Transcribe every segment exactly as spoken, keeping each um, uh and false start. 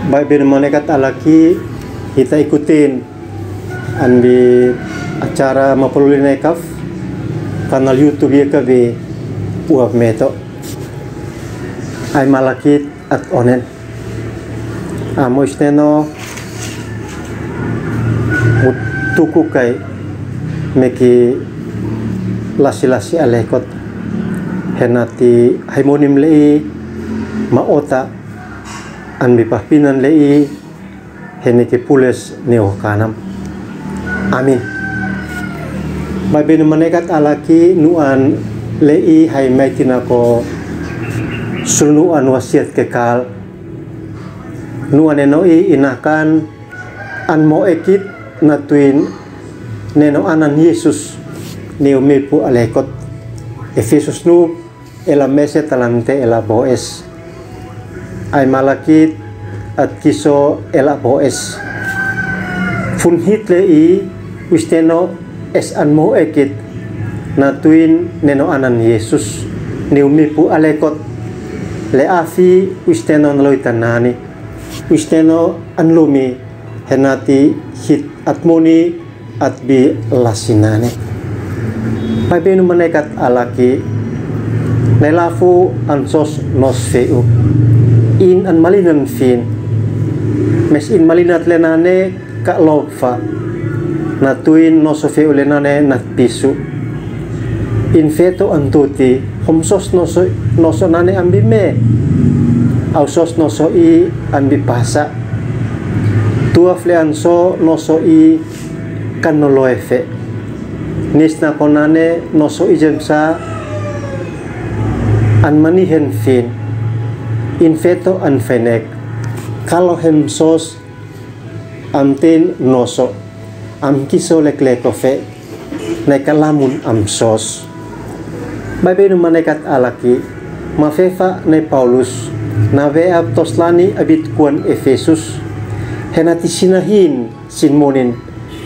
Baik benu manekat alaki, hita ikutin an bi acara Mapoluli Naikaf, kanal YouTube YKB uap meto. Ai malakit at onen. Amo isneno mutukukai meki lasi-lasi alekot. Henati haimonim lei ma ota an bi pahpinan lei, heni ke pules ni o kanam. Amin. Baik benu manekat alaki nuan lei hai mai tina ko sulu nuan wasiat kekal. Nuan eno i inakan an mo ekit na tuin neno anan Yesus ni umipu alekot. Efesus nu ela mese talante ela boes. Ai malakit at kiso ela boes. Fun hit lei uisteno es an mo ekit na tuin neno anan Yesus ni umipu alekot. Le afi uisteno naloitan nani. Uisteno an lumi henati hit at moni at bi lasi nane. Baik benu manekat alaki, ne lafu an sos nos feu. In an malinan fin. Mes in malinat le nane ka lopfa. Na tuin noso feu le nane nat pisu. In feto an tuti, hom sos noso, noso nane an bi me. Au sos noso i an bi pasa. Tuaf le an so noso i kan no loefe. Nis na konane noso i jemsa an manihen fin. In feto an fenek. Kalo hem sos am ten noso. Am kiso lekleko fe. Ne kalamun am sos. Baik benu manekat alaki, mafefa ne Paulus, na vea toslani abit kuan Efesus. Henati sinahin sin monin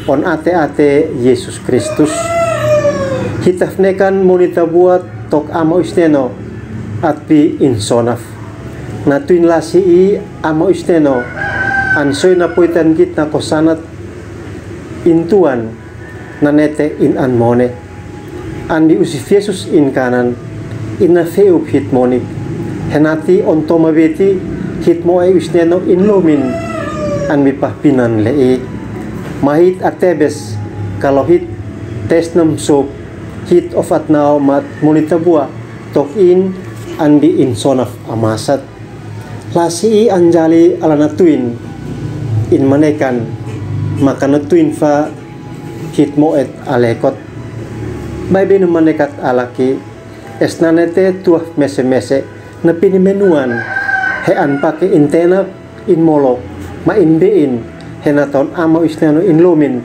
on ate-ate Yesus Kristus. Hitaf nekan moni tabuat tok amo isneno at bi insonaf. Na tuin lasi i amo isneno an soi na poitan git na kosanat intuan na nete in an mone. An bi usif Yesus in kanan in na feup hit monik. Henati on toma beti hit mo e usneno in lomin an bi pahpinan lei. Mahit atebes kalo hit tes nam sop hit ofat nao mat moni tabua tok in an bi insonaf amasat. Lasi i anjali ala na tuin in manekan maka na tuin fa hit mo et alekot. Baik benu manekat alaki, es nanete tuaf mese-mese na pini menuan he an pake in tenap in molok ma in bein he na ton amo isneno in lomin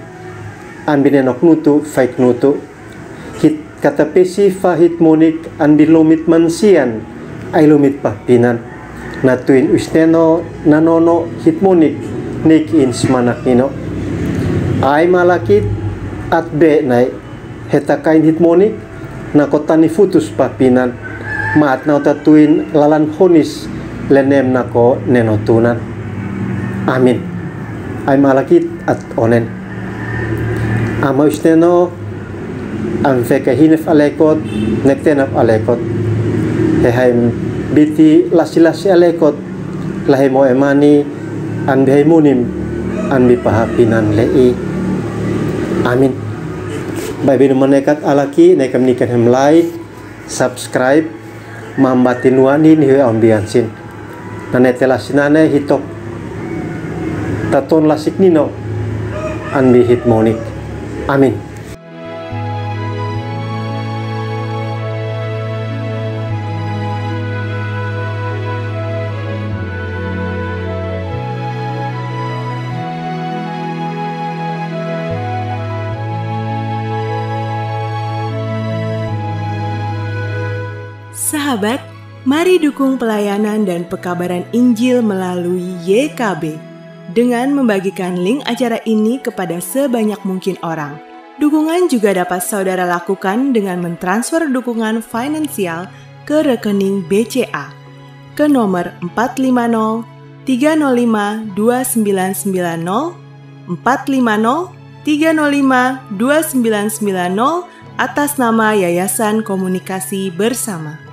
an bi nenok nutu faik nutu. Hit katapesi fa hit monik an bi lomit mansian ai lomit pahpinan. Na tuin usneno na nono hit monik neki in smanak nino. Ai malakit at be nai. Heta kain hit monik na kota ni futus pahpinan. Ma at nau tatuin lalan honis lenem na ko neno tunan. Amin. Ai malakit at onen. Amo isneno am feke hinef alekot ne tenap alekot. He haim biti lasi-lasi alekot lahe mo emani an bi hai monim an bi pahpinan lei. Amin. Baik benu manekat alaki ne kam nikan hem like, subscribe, mambati nuani ni hue ambiansin. Nane tela sinane hitok taton lasik nino an bi hit monik. Amin. Sahabat, mari dukung pelayanan dan pekabaran Injil melalui Y K B dengan membagikan link acara ini kepada sebanyak mungkin orang. Dukungan juga dapat saudara lakukan dengan mentransfer dukungan finansial ke rekening B C A ke nomor empat lima nol tiga nol lima dua sembilan sembilan nol, empat lima nol tiga nol lima dua sembilan sembilan nol, atas nama Yayasan Komunikasi Bersama.